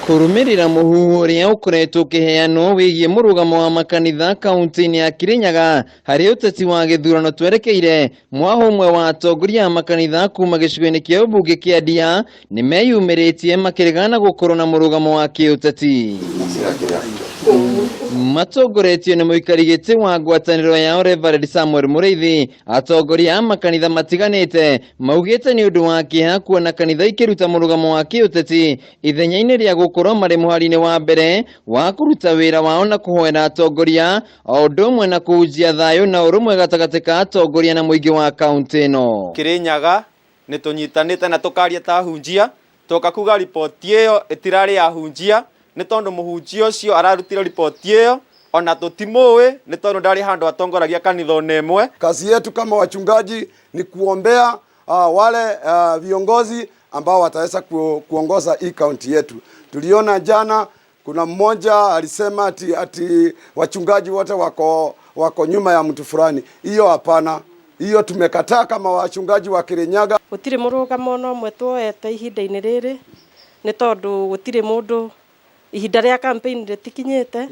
Kũrũmĩrĩra mũhuhu ũrĩa ũkoretwo ũkĩheanwo wĩgiĩ mũrũgamo wa makanitha kaunti-inĩ ya Kirinyaga harĩ ũteti wa gĩthurano twerekeire, mwaho ũmwe wa atongoria a makanitha kuma gĩcigo-inĩ kĩa ũmbunge kĩa Ndia nĩ meyumĩrĩtie makĩregana na gũkorwo na mũrũgamo wa kĩũteti. Matongoretio nĩ mũikari gĩtĩ wa ngwatanĩro yao Reverend Samuel Mũrĩithi, atongoria a makanitha matiganĩte maugĩte nĩ ũndũ wa kĩeha kuona kanitha ikĩruta mũrũgamo wa kĩũteti ithenya-inĩ rĩa gũkorwo marĩ mũhari-inĩ wa mbere wa kũruta wĩra wao na kũhoera atongoria o ũndũ ũmwe na kũhunjia thayũ na ũrũmwe gatagatĩ ka atongoria na mũingĩ wa kaunti ĩno. Kirinyaga nĩ tũnyitanĩte na tũkaria ta ahunjia toka kuga riboti ĩyo ĩtirarĩ ya ahunjia nĩ tondũ mũhunjia ũcio ararutire riboti ĩyo ona tũtimũĩ nĩ tondũ ndarĩ handũ atongoragia kanitha ona ĩmwe. Kazi yetu kama wachungaji ni kuombea wale viongozi ambao wataweza kuongoza hii kaunti yetu. Tuliona jana kuna mmoja alisema ati wachungaji wote wako nyuma ya mtu fulani. Hiyo hapana. Hiyo tumekataa kama wachungaji wa Kirinyaga. Gutiri murugamo no mwe tuoete ihinda-inĩ rĩrĩ nĩ tondũ gũtirĩ mũndũ ihinda rĩa campaign rĩtikinyĩte.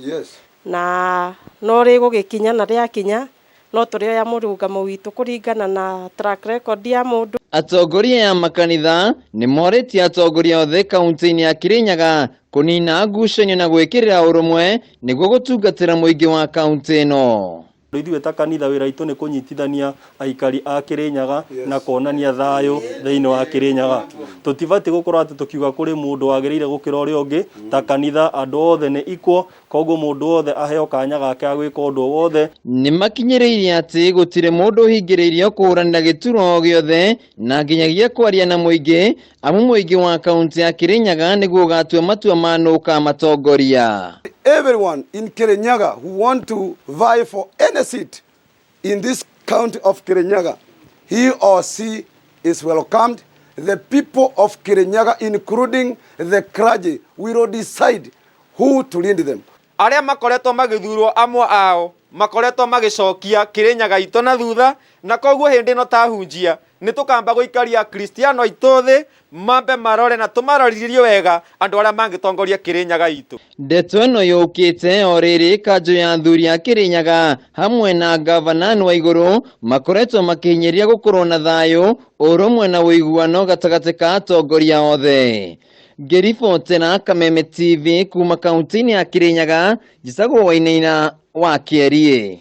Na no rĩgũgĩkinya na rĩakinya no tũrĩoya mũrũgamo witũ kũringana na track record ya mũndũ. Atongoria a makanitha nĩ morĩtie atongoria othe kaunti-inĩ ya Kirinyaga kũnina ngucanio na gwĩkĩrĩra ũrũmwe nĩguo gũtungatĩra mũingĩ wa kaunti ĩno. Ithuĩ ta kanitha wĩra witũ nĩ kũnyitithania aikari a Kirinyaga na kuonania thayũ thĩinĩ wa Kirinyaga. Tũtibatiĩ gũkorwo atĩ tũkiuga kũrĩ mũndũ wagĩrĩire gũkĩra ũrĩa ũngĩ ta kanitha andũ othe nĩ equal, koguo mũndũ wothe aheo kanya gake ga gwĩka ũndũ o wothe. Nĩ makinyĩrĩirie atĩ gũtirĩ mũndũ ũhingĩrĩirio kũhũranĩra gĩturwa o gĩothe na nginyagia kwaria na mũingĩ, amu mũingĩ wa kaunti ya Kirinyaga nĩguo ũgatua matua ma nũ ũkamatongoria. Everyone in Kirinyaga who want to vie for any seat in this county of Kirinyaga, he or she is welcomed. The people of Kirinyaga, including the clergy, will decide who to lead them. Arĩa makoretwo magĩthurwo amwe ao makoretwo magĩcokia Kirinyaga itũ na thutha, na koguo hĩndĩ ĩno tahunjia nĩ tũkamba gũikaria Akristiano aitũ thĩ mambe marore na tũmaroririe wega andũ arĩa mangĩtongoria Kirinyaga itũ. Ndeto ĩno yũkĩte o rĩrĩ kanjũ ya athuri a Kirinyaga hamwe na ngavana wa igũrũ makoretwo makĩhinyĩrĩria gũkorwo na thayũ, ũrũmwe na ũiguano gatagatĩ ka atongoria othe. Ngĩribotera Kameme TV kuma kaunti-inĩ ya Kirinyaga, njĩtagwo Wainaina wa Kĩeriĩ.